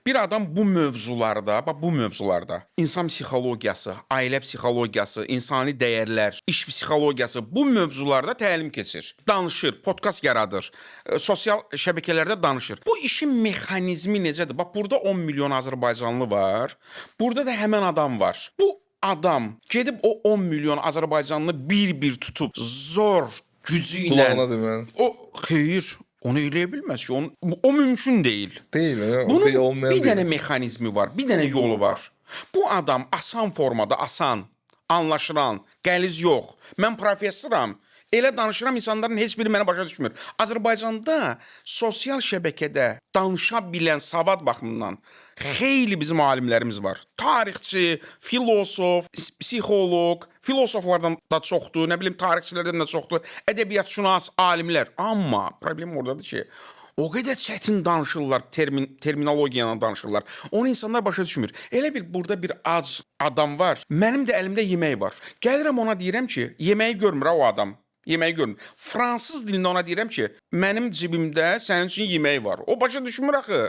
Bir adam bu mövzularda, bax bu mövzularda insan psixologiyası, ailə psixologiyası, insani dəyərlər, iş psixologiyası, bu mövzularda təlim keçir. Danışır, podkast yaradır, sosial şəbəkələrdə danışır. Bu işin mexanizmi necədir? Bax burada 10 milyon azərbaycanlı var. Burada da həmən adam var. Bu adam gedib o 10 milyon azərbaycanlı bir-bir tutub zor gücü ilə Qulağına demən. O xeyr, onu eləyə bilməz ki, onun, o mümkün deyil. Deyil, o Bunun deyil, olmayan bir deyil. dənə mexanizmi var, bir dənə yolu var. Bu adam asan formada, asan, anlaşılan, qəliz yox. Mən professoram. Elə danışıram, insanların heç biri məni başa düşmür. Azərbaycanda sosial şəbəkədə danışa bilən savad baxımından xeyli bizim alimlərimiz var. Tarixçi, filosof, psixoloq, filosoflardan da çoxdur, nə bilim tarixçilərdən də çoxdur, ədəbiyyatşünas alimlər. Amma problem ordadır ki, o qədər çətin danışırlar, terminologiya ilə danışırlar. Onu insanlar başa düşmür. Elə bir burada bir ac adam var. Mənim də əlimdə yemək var. Gəlirəm ona deyirəm ki, yeməyi görmür ha o adam. Yeməyi görmür. Fransız dilində ona deyirəm ki, mənim cibimdə sənin üçün yemək var. O başa düşmür axı.